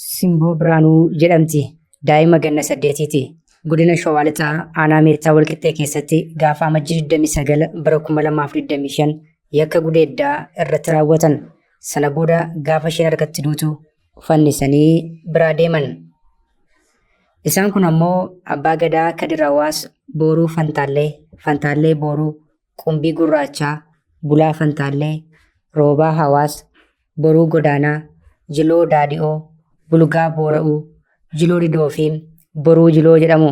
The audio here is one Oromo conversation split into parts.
Simboo Biraanuu jedhamti. Daa'ima ganna 8ti. Godina Shawaa Lixaa Aanaa Meettaa Walqixxee keessatti gaafa Amajjii 29 bara 2025 yakka gudeeddaa irratti raawwatan. Sana booda gaafa isheen harkatti duutu fannisanii biraa deeman. Isaan kun ammoo Abbaa Gadaa Kadir Hawaas, Booruu Fantaallee, Fantaallee Booruu, Qumbii Gurraachaa, Bulaa Fantaallee, Roobaa Hawaas, Boruu Godaanaa, Jiloo Daadi'oo, Bulgaa Boora'uu, Jiloo Didoo fi Boruu Jiloo jedhamu.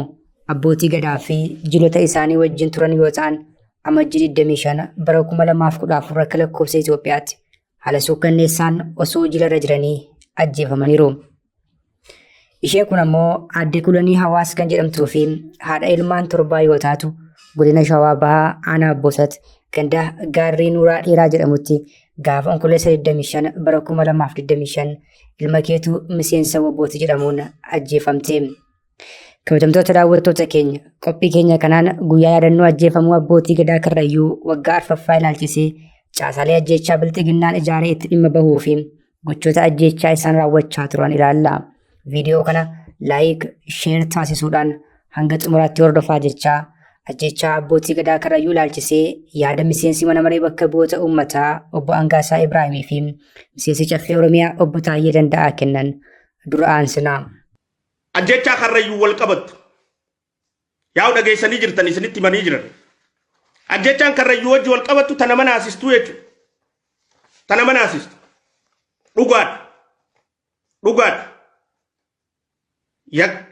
Abbootii Gadaa fi jilota isaanii wajjin turan yoo ta'an, Amajjii 25 bara 2014 akka lakkoofsa Itoophiyaatti haala suukkanneessaan osoo jilarra jiranii ajjeefamaniiru. Isheen kun ammoo Aadde Kulanii Hawaas kan jedhamtuu fi haadha ilmaan torbaa yoo taatu godina Shawaa Bahaa Aanaa Bosat ganda Gaarrii Nuuraa Dheeraa jedhamutti gaafa Onkololeessa 25 bara 2025 ilma keetu miseensa WBOti jedhamuun ajjeefamte. Kabajamtoota daawwattoota keenya qophii keenya kanaan guyyaa yaadannoo ajjeefamuu abbootii gadaa Karrayyuu waggaa arfaffaa ilaalchisee caasaalee ajjeechaa bilxiginnaan ijaaree itti dhimma bahuu fi gochoota ajjeechaa isaan raawwachaa turan ilaalla. Viidiyoo kana laayik, sheer taasisuudhaan hanga xumuraatti hordofaa jechaa ajjeechaa abbootii gadaa Karrayyuu ilaalchisee yaada miseensi mana maree bakka bu'oota uummataa obbo Angaasaa Ibraahimii fi miseensi caffee Oromiyaa obbo Taayyee Danda'aa kennan dura aansinaa. Ajjechaa Karrayyuu wal qabattu. Yaa'u dhageessanii jirtan isinitti himanii jiran. Ajjechaan Karrayyuu wajji wal qabattu tana mana asistuu jechuudha. Tana mana asistu. Dhugaadha. Dhugaadha.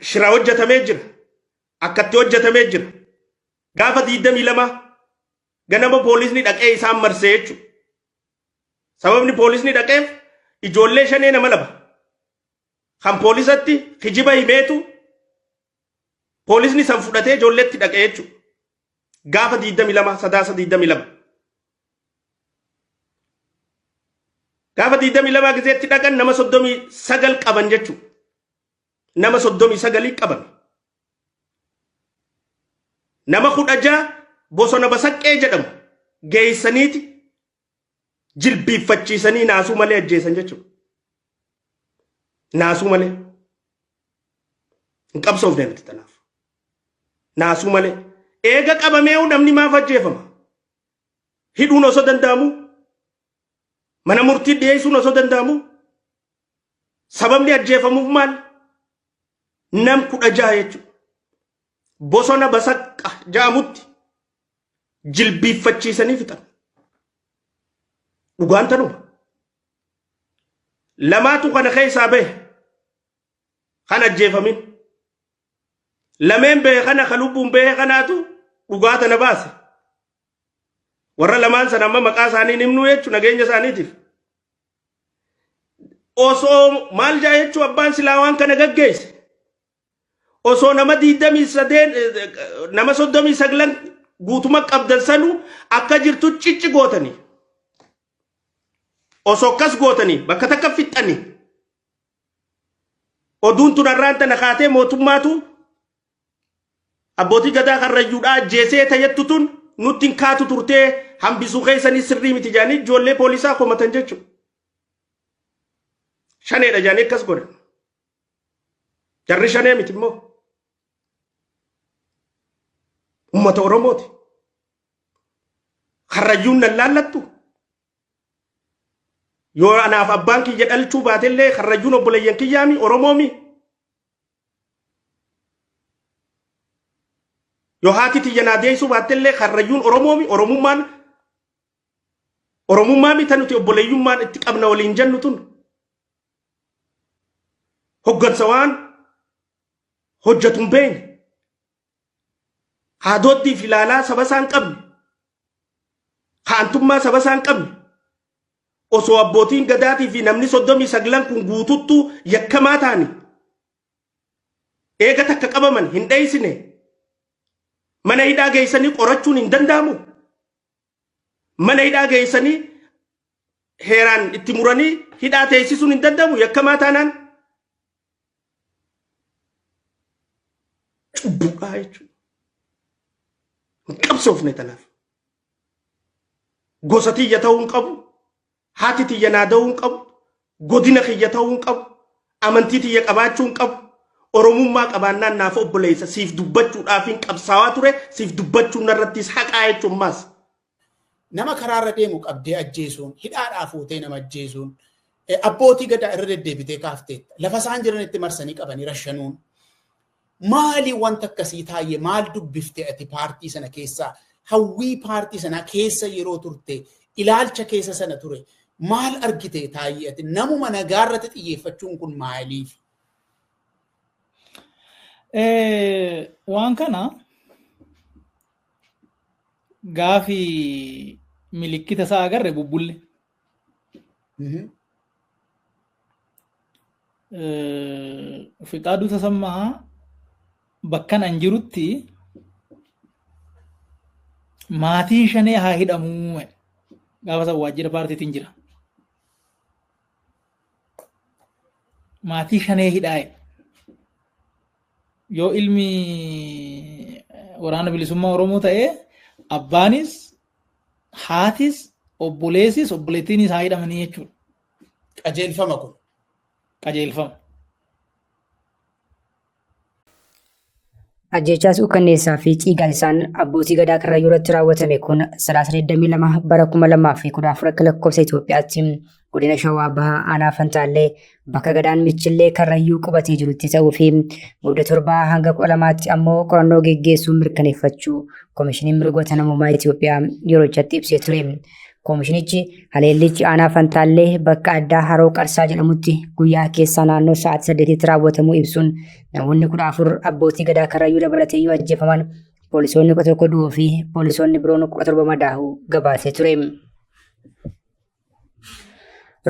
Shira hojjetamee jira. Akkatti hojjetamee jira. Gaafa 22 ganama poolisni dhaqee isaan marsee jechuudha. Sababni poolisni dhaqeef ijoollee shanee nama lama. Kan poolisatti kijiba himeetu poolisni san fudhatee ijoolleetti dhaqee jechuudha. Gaafa 22 sadaasa 22. Gaafa 22 gizeetti dhaqan nama 39 qaban jechuudha. Nama 39 qaban. Nama 16 bosona basaqqee jedhamu geessaniiti jilbiiffachiisanii naasuu malee ajjeesan jechuudha. Naasuu malee. Hin qabsoofne nuti tanaaf. Naasuu malee. Eega qabamee'uu namni maaf ajjeefama? Hidhuun osoo danda'amu? Mana murtii dhiyeessuun osoo danda'amu? Sababni ajjeefamuuf maal? Nam 16 jechuudha. Bosona basaqqa ja'amutti jilbiiffachiisanii fixan. Dhugaan tanuma. Lamaatu kana keessaa bahe kan ajjeefamin. Lameen bahe kana ka lubbuun bahe kanaatu dhugaa tana baase. Warra lamaan sana amma maqaa isaanii hin himnuu jechuun nageenya isaaniitiif. Osoo maal jaa jechuun abbaan silaa waan kana gaggeesse. Osoo nama 23 nama 39 guutuma qabdan sanu akka jirtu cicci gootanii. Osoo akkas gootanii bakka takka fixxanii. Oduun tun har'aan tana kaatee mootummaatu abbootii gadaa karrayyuudhaa ajjeesee tayyattu tun nutti hin kaatu turtee hambisuu keessanii sirrii miti jedhanii ijoollee poolisaa komatan jechuudha. Shaneedha jedhanii akkas godhan. Jarri shanee miti immoo. Uummata Oromooti. Karrayyuun nan laallattu. Yoo anaaf abbaan kiyya dhalchuu baatellee karrayyuun obboleeyyan kiyyaami Oromoomi. Yoo haati tiyya naa deessuu baattellee karrayyuun Oromoomi Oromummaan Oromummaa mita nuti obboleeyyummaan itti qabna waliin jennu tun. Hoggansa waan hojjetu hin beekne. Haadooddii fi ilaalaa saba isaa hin qabne. Kaantummaa saba isaa hin qabne. Osoo abbootiin gadaatii fi namni 39n kun guututtuu yakkamaa ta'ani. Eega takka qabaman hin dheeysine. Mana hidhaa geessanii qorachuun hin danda'amu. Mana hidhaa geessanii heeraan itti muranii hidhaa teessisuun hin danda'amu yakkamaa taanaan. Cubbuudhaa jechuudha. Hin qabsoofne tanaaf. Gosa tiyya ta'uu hin qabu. Haati tiyya naa da'uu hin qabu. Godina kiyya ta'uu hin qabu. Amantii tiyya qabaachuu hin qabu. Oromummaa qabaannaan naaf obboleessa siif dubbachuudhaaf hin qabsaawaa ture siif dubbachuun narrattis haqaa jechuun maas. Nama karaarra deemu qabdee ajjeesuun, hidhaadhaa fuutee nama ajjeesuun, abbootii gadaa irra deddeebitee kaafteetta. Lafa isaan jiranitti marsanii qabanii rashanuun. Maali wanta akkasii taayee maal dubbifte ati paartii sana keessaa? Hawwii paartii sanaa keessa yeroo turte, ilaalcha keessa sana ture. Maal argite taayee ati? Namuma nagaarratti xiyyeeffachuun kun maaliif? Waan kana gaafi milikkita isaa agarre bubbulle. Fiqaaduu Tasammaa bakkan an jirutti maatiin shanee haa hidhamuu gaafa san waajjira paartiitiin jira. Maatii shanee hidhaa'e. Yoo ilmi waraana bilisummaa Oromoo ta'e abbaanis haatis obboleessis obboleettiinis haa hidhamanii jechuudha. Qajeelfama kun. Qajeelfama. Ajjeechaa suukanneessaa fi ciigaasisaan abbootii gadaa Karrayyuu irratti raawwatame kun Sadaasa 22 bara 2014 akka lakkoofsa Itoophiyaatti godina Shawaa Bahaa aanaa Fantaallee bakka gadaan Michillee Karrayyuu qubatee jirutti ta'uu fi Mudde 7 hanga 12tti ammoo qorannoo geggeessuun mirkaneeffachuu Komishiniin Mirgoota Namoomaa Itoophiyaa yerochatti ibsee ture. Komishinichi haleellichi aanaa Fantaallee bakka addaa Haroo Qarsaa jedhamutti guyyaa keessaa naannoo sa'aatii 8tti raawwatamuu ibsuun namoonni 14 abbootii gadaa Karrayyuu dabalatee yoo ajjeefaman poolisoonni 11 du'uu fi poolisoonni biroon 17 madaahuu gabaasee ture.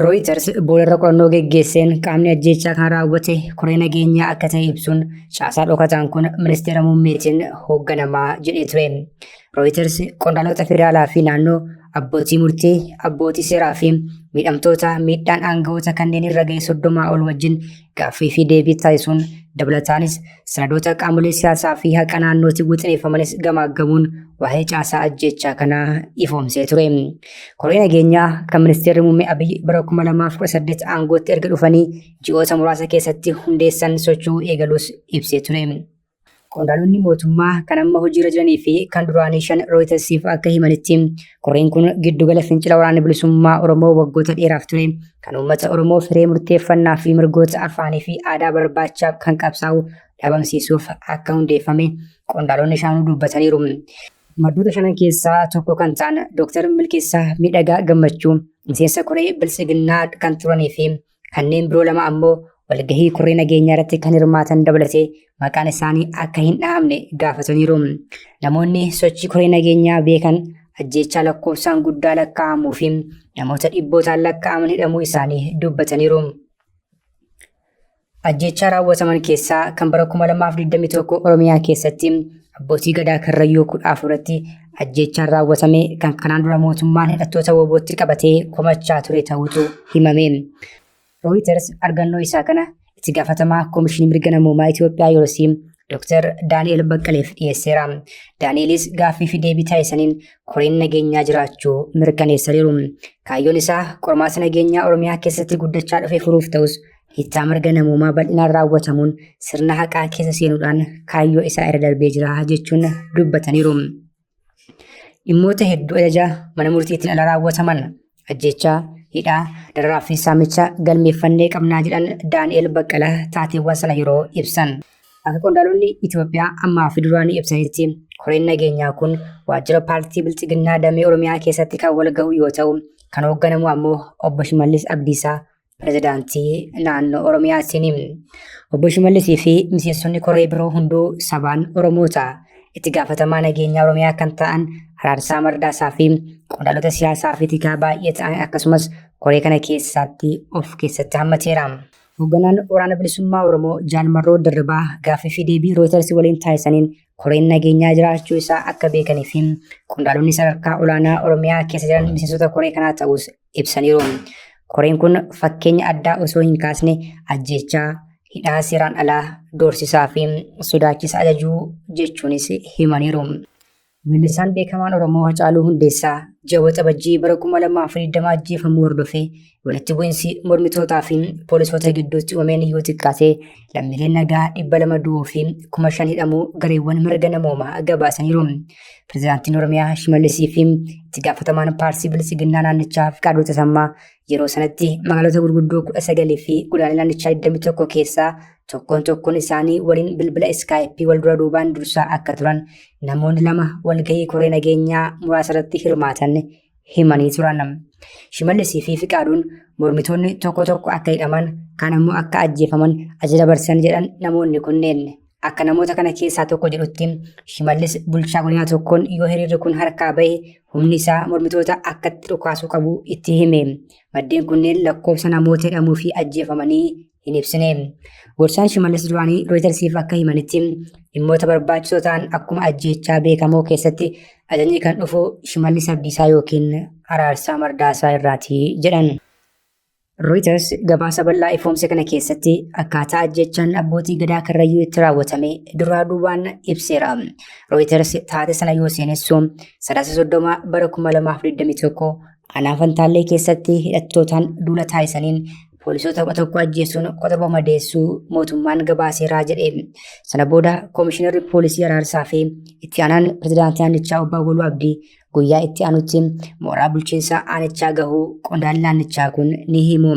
Reuters boodarra qorannoo geggeesseen qaamni ajjeechaa kana raawwate koree nageenyaa akka ta'e ibsuun caasaa dhokataan kun ministeera muummeetiin hoogganamaa jedhee ture. Reuters qondaalota federaalaa fi naannoo abbootii murtii, abbootii seeraa fi miidhamtoota miidhaan aangawoota kanneen irra ga'e 30 ol wajjin gaaffii fi deebii taasisuun dabalataanis sanadoota qaamolee siyaasaa fi haqa naannootiin wixineeffamanis gamaaggamuun waa'ee caasaa ajjeechaa kanaa ifoomsee ture. Koree nageenyaa kan ministeerri muummee Abiy bara 2018 aangootti erga dhufanii ji'oota muraasa keessatti hundeessan socho'uu eegaluus ibsee ture. Qondaalonni mootummaa kan amma hojiirra jiranii fi kan duraanii shan Rooyitersiif akka himanitti koreen kun giddugala fincila waraana bilisummaa Oromoo waggoota dheeraaf ture kan uummata Oromoo firee murteeffannaa fi mirgoota afaanii fi aadaa barbaachaaf kan qabsaa'u dhabamsiisuuf akka hundeeffame qondaalonni shaanuu dubbataniiru. Maddoota shanan keessaa tokko kan ta'an Dr. Milkeessaa Miidhagaa Gammachuu miseensa koree biltsiginnaa kan turanii fi kanneen biroo lama ammoo walgahii koree nageenyaa irratti kan hirmaatan dabalatee maqaan isaanii akka hin dhahamne gaafataniiru. Namoonni sochii koree nageenyaa beekan ajjeechaa lakkoofsaan guddaa lakkaa'amuu fi namoota dhibbootaan lakkaa'aman hidhamuu isaanii dubbataniiru. Ajjeechaa raawwataman keessaa kan bara 2021 Oromiyaa keessatti abbootii gadaa Karrayyuu 14 irratti ajjeechaan raawwatame kan kanaan dura mootummaan hidhattoota WBOtti qabatee komachaa ture ta'uutu himame. Reuters argannoo isaa kana itti gaafatamaa Komishinii Mirga Namoomaa Itoophiyaa yerosii Dr. Daani'el Baqqaleef dhiyeesseera. Daani'elis gaaffii fi deebii taasisaniin koreen nageenyaa jiraachuu mirkaneessaniiru. Kaayyoon isaa qormaata nageenyaa Oromiyaa keessatti guddachaa dhufe furuuf ta'us Hiittaa mirga namoomaa bal'inaan raawwatamuun sirna haqaa keessa seenuudhaan kaayyoo isaa irra darbee jira jechuun dubbataniiru. Dhimmoota hedduu ajaja mana murtiitiin ala raawwataman ajjeechaa, hidhaa, dararaa fi saamicha galmeeffannee qabnaa jedhan Daani'eel Baqqalaa taateewwan sana yeroo ibsan. Akka qondaalonni Itoophiyaa ammaa fi duraanii ibsanitti koreen nageenyaa kun waajjira paartii Bilxiginnaa damee Oromiyaa keessatti kan wal gahu yoo ta'u, kan hoogganamu ammoo obbo Shimallis Abdiisaa Pirezidaantii naannoo Oromiyaatiin. Obbo Shimallisii fi miseensonni koree biroo hunduu sabaan Oromoota. Itti gaafatamaa nageenyaa Oromiyaa kan ta'an Araarsaa Mardaasaa fi qondaalota siyaasaa fi tikaa baay'ee ta'an akkasumas koree kana keessatti of keessatti hammateera. Hoogganaan Waraana Bilisummaa Oromoo Jaal Marroo Dirribaa gaaffii fi deebii Rooyiters waliin taasisaniin koreen nageenyaa jiraachuu isaa akka beekanii fi qondaalonni sadarkaa olaanaa Oromiyaa keessa jiran miseensota koree kanaa ta'us ibsaniiru. Koreen kun fakkeenya addaa osoo hin kaasne ajjeechaa, hidhaa seeraan alaa, doorsisaa fi sodaachisa ajajuu jechuunis himaniiru. Weellisaan beekamaan Oromoo Hacaaluu Hundeessaa ji'a Waxabajjii bara 2020 ajjeefamuu hordofee walitti bu'insi mormitootaa fi poolisoota gidduutti uumameen yoo xiqqaate lammiileen nagaa 200 du'uu fi 5,000 hidhamuu gareewwan mirga namoomaa gabaasaniiru. Pirezidaantiin Oromiyaa Shimallisii fi itti gaafatamaan paartii Biltsiginnaa naannichaa Fiqaaduu Tasammaa yeroo sanatti magaalota gurguddoo 19 fi godinaalee naannichaa 21 keessaa tokkoon tokkoon isaanii waliin bilbila iskaayipii wal dura duubaan dursaa akka turan namoonni lama walgahii koree nageenyaa muraasa irratti hirmaatan himanii turan. Shimallisii fi Fiqaaduun mormitoonni tokko tokko akka hidhaman kaan ammoo akka ajjeefaman ajaja dabarsan jedhan namoonni kunneen. Akka namoota kana keessaa tokko jedhutti Shimallis bulchaa godinaa tokkoon yoo hiriirri kun harkaa bahe humni isaa mormitoota akka itti dhukaasuu qabu itti hime. Maddeen kunneen lakkoofsa namoota hidhamuu fi ajjeefamanii hin ibsine. Gorsaan Shimallis duraanii Rooyitersiif akka himanitti dhimmoota barbaachisoo ta'an akkuma ajjeechaa beekamoo keessatti ajajni kan dhufu Shimallis Abdiisaa yookiin Araarsaa Mardaasaa irraati jedhan. Reuters gabaasa bal'aa ifoomse kana keessatti akkaataa ajjeechaan abbootii gadaa Karrayyuu itti raawwatame duraa duubaan ibseera. Reuters taatee sana yoo seenessu Sadaasa 30 bara 2021 aanaa Fantaallee keessatti hidhattootaan duula taasisaniin poolisoota 11 ajjeesuun 17 madeessuu mootummaan gabaaseera jedhe. Sana booda koomishinarri poolisii Araarsaa fi itti aanaan pirezidaantii aanichaa obbo Awwaluu Abdii guyyaa itti aanutti mooraa bulchiinsa aanichaa gahuu qondaalli naannichaa kun ni himu.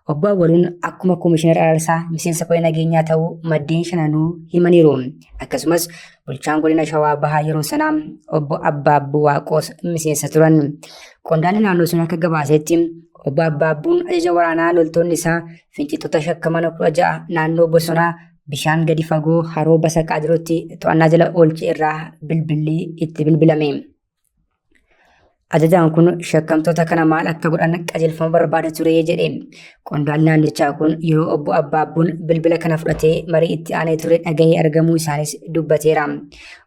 Obbo Awwaluun akkuma koomishinara Araarsaa miseensa koree nageenyaa ta'uu maddeen shananuu himaniiru. Akkasumas bulchaan godina Shawaa Bahaa yeroo sanaa obbo Abbaabbuu Waaqoos miseensa turan. Qondaalli naannoo sun akka gabaasetti obbo Abbaabbuun ajaja waraanaa loltoonni isaa finciltoota shakkaman 16 naannoo bosonaa bishaan gadi fagoo haroo Basaqaa jirutti to'annaa jala oolche irraa bilbilli itti bilbilame. Ajajaan kun shakkamtoota kana maal akka godhan qajeelfama barbaada ture jedhe. Qondaalli naannichaa kun yeroo obbo Abbaabbuun bilbila kana fudhatee marii itti aanee ture dhagahee argamuu isaanis dubbateera.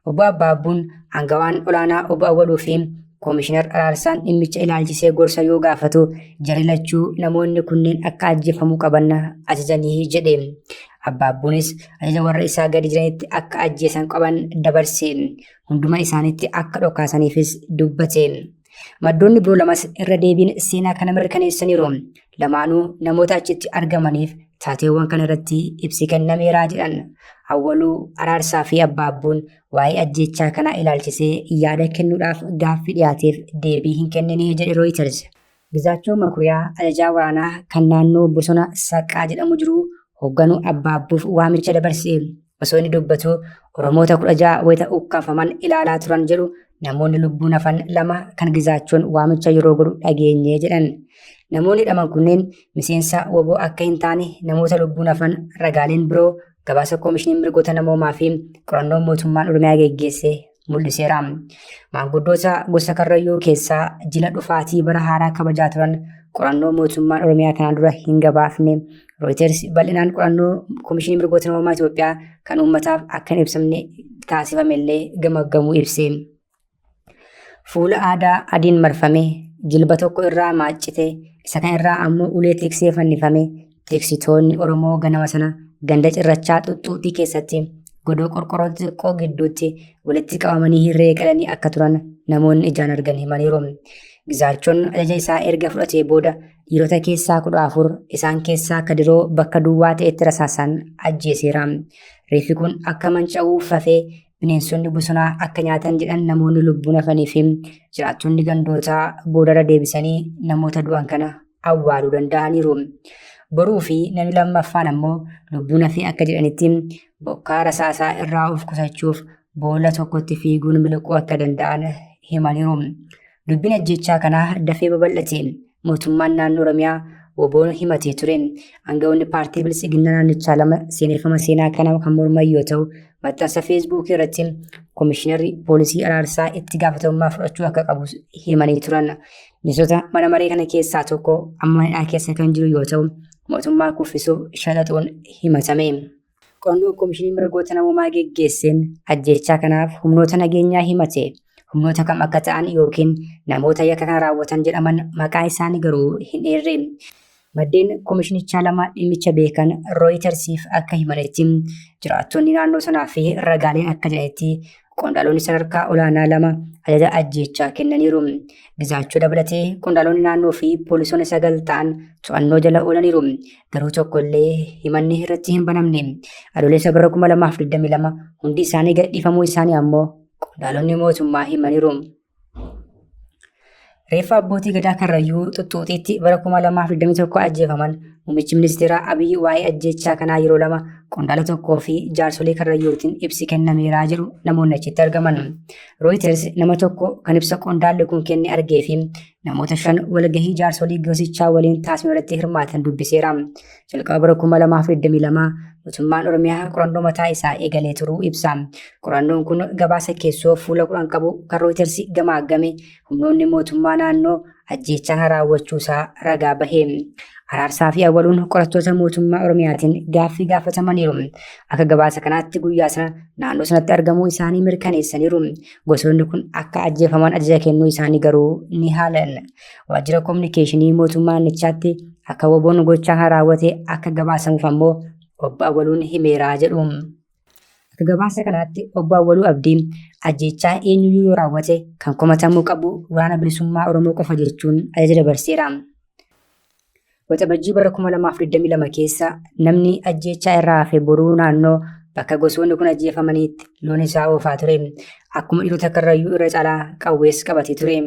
Obbo Abbaabbuun aangawaan olaanaa obbo Awwaluu fi Koomishinar Araarsaan dhimmicha ilaalchisee gorsa yoo gaafatu jarri lachuu namoonni kunneen akka ajjeefamuu qaban ajajanii jedhe. Abbaabbuunis ajaja warra isaa gadi jiranitti akka ajjeesan qaban dabarse. Hunduma isaaniitti akka dhokaasaniifis dubbate. Maddoonni biroo lamas irra deebiin seenaa kana mirkaneessaniiru. Lamaanuu namoota achitti argamaniif taateewwan kana irratti ibsi kennameera jedhan. Awwaluu, Araarsaa fi Abbaabbuun waa'ee ajjeechaa kanaa ilaalchisee yaada kennuudhaaf gaaffii dhiyaateef deebii hin kennine jedhe Reuters. Gizaachoo Makuriyaa ajajaa waraanaa kan naannoo bosona Saqqaa jedhamu jiru hoogganu Abbaabbuuf waamicha dabarse. Osoo inni dubbatu Oromoota 16 wayita ukkaamfaman ilaalaa turan jedhu namoonni lubbuun hafan lama kan Gizaachoon waamicha yeroo godhu dhageenye jedhan. Namoonni hidhaman kunneen miseensa wbo akka hin taane namoota lubbuun hafan ragaaleen biroo gabaasa Koomishiniin Mirgoota Namoomaa fi qorannoon mootummaan Oromiyaa geggeesse mul'iseera. Maanguddoota gosa Karrayyuu keessaa jila dhufaatii bara haaraa kabajaa turan qorannoo mootummaan Oromiyaa kanaan dura hin gabaafne. Reuters bal'inaan qorannoo Komishinii Mirgoota Namoomaa Itoophiyaa kan uummataaf akka hin ibsamne taasifame illee gamaggamuu ibse. Fuula aadaa adiin marfame, jilba tokko irraa maaccite, isa kan irraa ammoo ulee tiksee fannifame. Tiksitoonni Oromoo ganama sana ganda cirrachaa xuxxuuxii keessatti godoo qorqorroo xixiqqoo gidduutti walitti qabamanii hirree galanii akka turan namoonni ijaan argan himaniiru. Gizaachoon ajaja isaa erga fudhatee booda dhiirota keessaa 14 isaan keessaa Kadiroo bakka duwwaa ta'etti rasaasaan ajjeeseera. Reeffi kun akka manca'uuf hafee bineensonni bosonaa akka nyaatan jedhan namoonni lubbuun hafanii fi jiraattonni gandootaa boodarra deebisanii namoota du'an kana awwaaluu danda'aniiru. Boruu fi namni lammaffaan ammoo lubbuun hafee akka jedhanitti bokkaa rasaasaa irraa of qusachuuf boolla tokkotti fiiguun miliquu akka danda'an himaniiru. Dubbiin ajjeechaa kanaa dafee babal'ate. Mootummaan naannoo Oromiyaa WBOn himatee ture. Aanga'oonni paartii Biltsiginnaa naannichaa lama seeneffama seenaa kana kan morman yoo ta'u, maxxansa Feesbuukii irratti Komishinarri Poolisii Araarsaa itti gaafatamummaa fudhachuu akka qabu himanii turan. Miseensota mana maree kana keessaa tokko amma hidhaa keessa kan jiru yoo ta'u, mootummaa kuffisuuf shalaxuun himatame. Qorannoo Komishiniin Mirgoota Namoomaa geggeesseen ajjeechaa kanaaf humnoota nageenyaa himate. Humnoota kam akka ta'an yookiin namoota yakka kana raawwatan jedhaman maqaa isaanii garuu hin eerre. Maddeen komishinichaa lama dhimmicha beekan Rooyitarsiif akka himanitti jiraattonni naannoo sanaa fi ragaaleen akka jedhanitti Qondaalonni sadarkaa olaanaa lama ajaja ajjeechaa kennaniiru. Gizaachoo dabalatee qondaalonni naannoo fi poolisoonni 9 ta'an to'annoo jala oolaniiru. Garuu tokko illee himanni irratti hin banamne. Adoolessa bara 2022 hundi isaanii gadhiifamuu isaanii ammoo qondaalonni mootummaa himaniiru. Reeffa abbootii gadaa Karrayyuu Xuxxuuxiitti bara 2021 ajjeefaman muummichi ministeeraa Abiy waa'ee ajjeechaa kanaa yeroo lama qondaala tokkoo fi jaarsolii Karrayyuutiin ibsi kennameeraa jedhu namoonni achitti argaman. Reuters nama tokko kan ibsa qondaalli kun kenne argee fi namoota 5 walgahii jaarsolii gosichaa waliin taasifame irratti hirmaatan dubbiseera. Jalqaba bara 2022 mootummaan Oromiyaa qorannoo mataa isaa eegalee turuu ibsa. Qorannoon kun gabaasa keessoo fuula 10 qabu kan Reuters gamaaggame humnoonni mootummaa naannoo ajjeechaa kana raawwachuu isaa ragaa bahe. Araarsaa fi Awwaluun qorattoota mootummaa Oromiyaatiin gaaffii gaafatamaniiru. Akka gabaasa kanaatti guyyaa sana naannoo sanatti argamuu isaanii mirkaneessaniiru. Gosoonni kun akka ajjeefaman ajaja kennuu isaanii garuu ni haalan. Waajjira kominikeeshinii mootummaa naannichaatti akka WBOn gochaa kana raawwate akka gabaasamuuf ammoo Obbo Awwaluun himeera jedhu. Akka gabaasa kanaatti Obbo Awwaluu Abdii ajjeechaa eenyuyyuu yoo raawwate kan komatamuu qabu Waraana Bilisummaa Oromoo qofa jechuun ajaja dabarseera. Waxabajjii bara 2022 keessa namni ajjeechaa irraa hafe boruu naannoo bakka gosoonni kun ajjeefamaniitti loon isaa oofaa ture. Akkuma dhiirota Karrayyuu irra caalaa qawwees qabatee ture.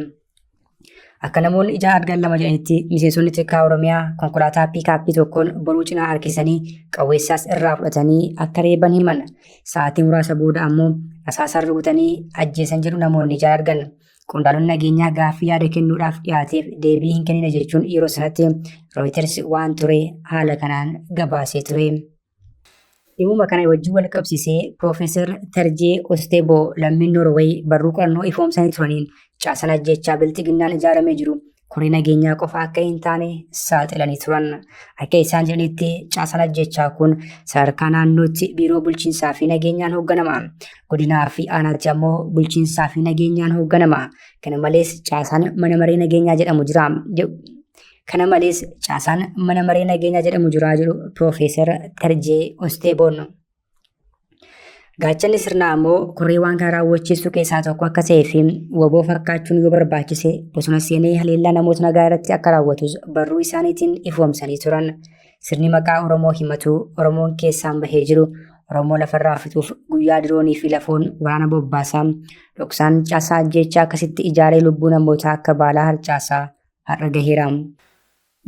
Akka namoonni ijaan argan lama jedhanitti miseensonni tikaa Oromiyaa konkolaataa piikaappii tokkoon boruu cinaa harkisanii qawweessaas irraa fudhatanii akka reeban himan. Sa'aatii muraasa booda ammoo rasaasaan rukutanii ajjeesan jedhu namoonni ijaan argan. Qondaalonni nageenyaa gaaffii yaada kennuudhaaf dhiyaateef deebii hin kennine jechuun yeroo sanatti Reuters waan ture haala kanaan gabaasee ture. Dhimuma kana wajjin wal qabsiisee Piroofeesar Tarjee Osteeboo lammiin Noorweey barruu qorannoo ifoomsanii turaniin caasaan ajjeechaa bilxiginnaan ijaaramee jiru koree nageenyaa qofa akka hin taane saaxilanii turan. Akka isaan jedhanitti caasaan ajjeechaa kun sadarkaa naannootti biiroo bulchiinsaa fi nageenyaan hoogganama. Godinaa fi aanaatti ammoo bulchiinsaa fi nageenyaan hoogganama. Kana malees caasaan mana maree nageenyaa jedhamu jira. Kana malees caasaan mana maree nageenyaa jedhamu jira jedhu Piroofeesar Tarjee Osteeboon. Gaachanni sirnaa ammoo koree waan kana raawwachiisu keessaa tokko akka ta'ee fi waboo fakkaachuun yoo barbaachise bosona seenee haleellaa namoota nagaa irratti akka raawwatus barruu isaaniitiin ifoomsanii turan. Sirni maqaa Oromoo himatu Oromoon keessaan bahee jiru Oromoo lafarraa fixuuf guyyaa diroonii fi lafoon waraana bobbaasaa dhoksaan caasaa ajjeechaa akkasitti ijaaree lubbuu namootaa akka baalaa harcaasaa har'a gaheera.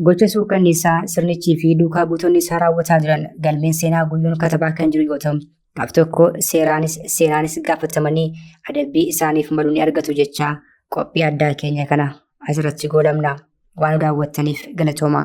Gocha suukkanneessaa sirnichii fi duukaa buutonni isaa raawwataa jiran galmeen seenaa guyyuun katabaa kan jiru yoo ta'u, gaaf tokko seeraanis seenaanis gaafatamanii adabbii isaaniif malu ni argatu jechaa qophii addaa keenya kana asirratti goolabna. Waan nu daawwattaniif galatoomaa.